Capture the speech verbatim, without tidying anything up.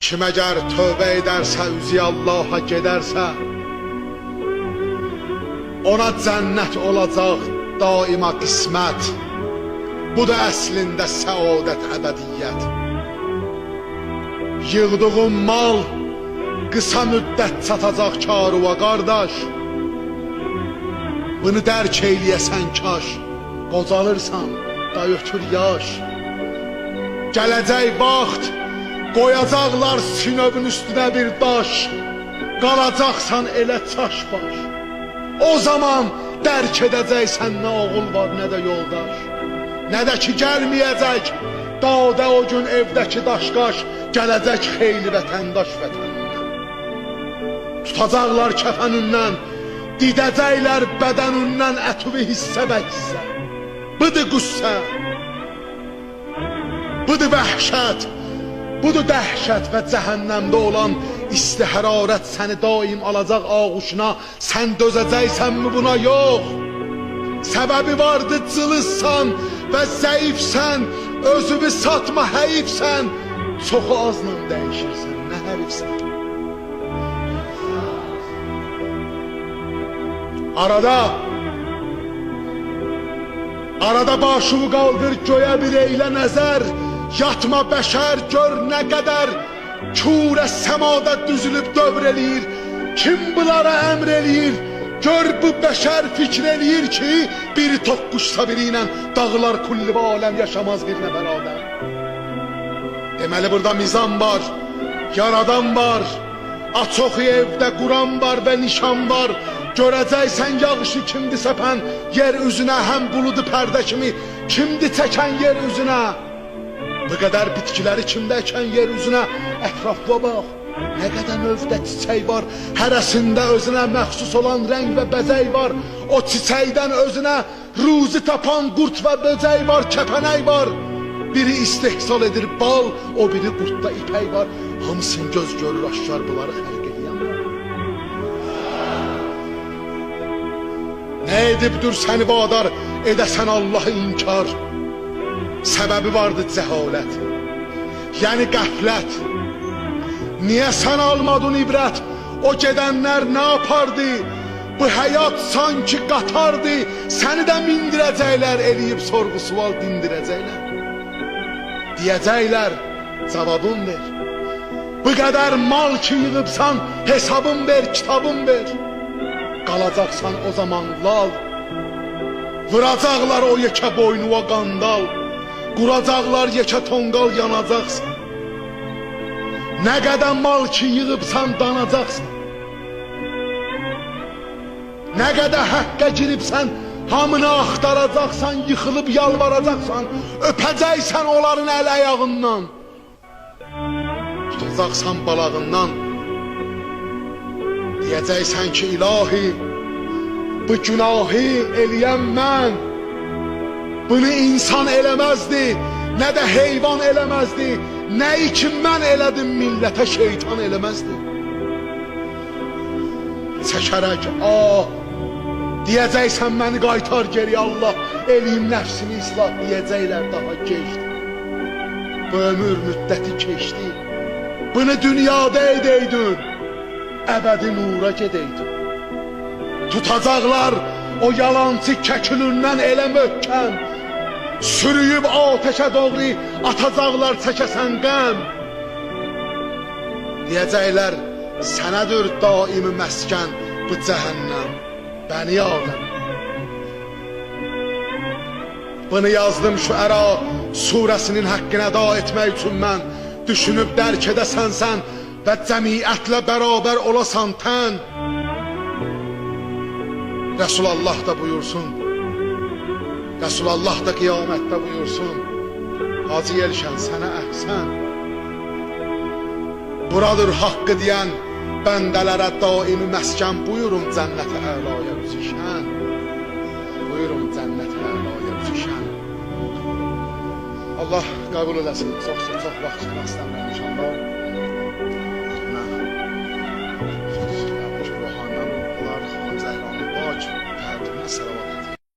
کیم اگر توبه ائدرسه، اوزو آللاها گئدرسه، اونا جنت اولاجاق دائما قسمت. بودور اصلینده سعادت، ابدیت. ییغدیغین مال قیسا مدت چاتاجاق کارووا، قارداش. بونو درک ائیله‌یه‌سن کاش. قوجالیرسان، دا اؤتور یاش. گله‌جک واخت، قویاجاقلار سینووون اوستونه بیر داش. قالاجاقسان ائله چاش‌باش. او زامان درک ائده‌جکسن نه اوغول وار، نه ده یولداش. نه ده کی گلمه‌یه‌جک داده او گون ائوده‌کی داش‌قاش. گله‌جک خیلی وطنداش وطنیندن. توتاجاقلار کفنیندن، دیده‌جکلر بدنیندن اتووی حصه به حصه. بودور غصه، بودور وحشت، بودور دهشت و جهنمده اولان ایستی حرارت سنی دائم آلاجاق آغوشونا. سن دؤزه‌جکسنمی بونا؟ یوخ. سببی واردی، جیلیزسان و ضعیفسن، اؤزووو ساتما، حیفسن. چوخو آزلا دییشیرسن، نه حریفسن. آرادا، آرادا باشیوی قالدیر گؤیه، بیر ائیله نظر. یاتما بشر، گؤر نه قدر کوره سمادا دوزولوب دؤور ائله‌ییر. کیم بونلارا امر ائله‌ییر؟ گؤر بو بشر فیکر ائله‌ییر کی، بیری توققوشسا بیری ایله داغیلار کلّی عالم، یاشاماز بیر نفر آدم. دئمه‌لی، بورادا میزان وار، یارادان وار. آچ اوخو، ائوده قرآن وار و نیشان وار. گؤره‌جکسن یاغیشی کیمدی سپن یئر اوزونه، هم بولودو پرده کیمی کیمدی چکن یئر اوزونه. بو قدر بیتکیلری کیمدی اکن یئر اوزونه؟ اطرافا باخ، نه قدر نوعده چیچک وار. هره‌سینده اؤزونه مخصوص اولان رنگ و بزک وار. او چیچکدن اؤزونه روزی تاپان قورد و بؤجک وار، کپنک وار. بیری استحصال ائدیر بال، او بیری قورددا ایپک وار. هامیسینی گؤز گؤرور آشکار، بونلاری خلق ائله‌ین وار؟ نه ائدیبدیر سنی وادار ائده‌سن آللاهی انکار؟ سببی واردی جهالت، یعنی غفلت. نییه سن آلمادین عبرت؟ او گئدنلر نه آپاردی؟ بو حیات سانکی قطاردی. سنی ده میندیره‌جکلر، ائله‌ییب سورغو-سؤال دیندیره‌جکلر. دئیه‌جکلر، جاوابین وئر. بو قدر مال کی ییغیبسان، حسابین وئر، کیتابین وئر. قالاجاقسان او زامان لال. ووراجاقلار او یئکه بوینووا قاندال. قوراجاقلار یئکه تونقال، یاناجاقسان. نه قدر مال کی ییغیبسان، داناجاقسان. نه قدر حقه گیریبسن، هامینی آختاراجاقسان، ییخیلیب یالواراجاقسان، اؤپه‌جکسن اونلارین ال-آیاغیندان، توتاجاقسان بالاغیندان. دئیه‌جکسن کی، الهی، بو گناهی ائله‌یم من، بونو انسان ائله‌مزدی، نه ده حیوان ائله‌مزدی. نه‌یی کی من ائله‌دیم، میللته شیطان ائله‌مزدی. چکه‌رک آه دئیه‌جکسن، منی قایتار گئری، آللاه، ائله‌ییم نفسیمی اصلاح. دئیه‌جکلر، داها گئجدی، بو عؤمور مدتی کئچدی. بونو دونیادا ائده‌یدین، ابدی نورا گئده‌یدین. توتاجاقلار او یالانچی ککیلیندن ائله محکم، سورویوب آتشه دوغرو آتاجاقلار، چکه‌سن غم. دئیه‌جکلر، سنه‌دیر دائمی مسکن بو جهنم، بنی آدم. بونو یازدیم شعرا سوره‌سینین حقینی ادا ائتمک اوچون من. دوشونوب درک ائده‌سن سن و جمعیتله برابر اولاسان تن. رسول‌الله دا بویورسون، رسول‌الله دا قیامتده بویورسون: حاجی ائلشن، سنه احسن. بورادیر حاققی دئین بنده‌لره دائمی مسکن. بویورون جنت اعلایا اوزو شن. بویورون جنت اعلایا اوزو شن. آللاه قبول ائله‌سین. چوخ، چوخ واخت توتماق ایسته‌میرم ان‌شاءالله. من، روحانی‌دان اولار، خانیم زهرانین پاک تهجدینه صلوات.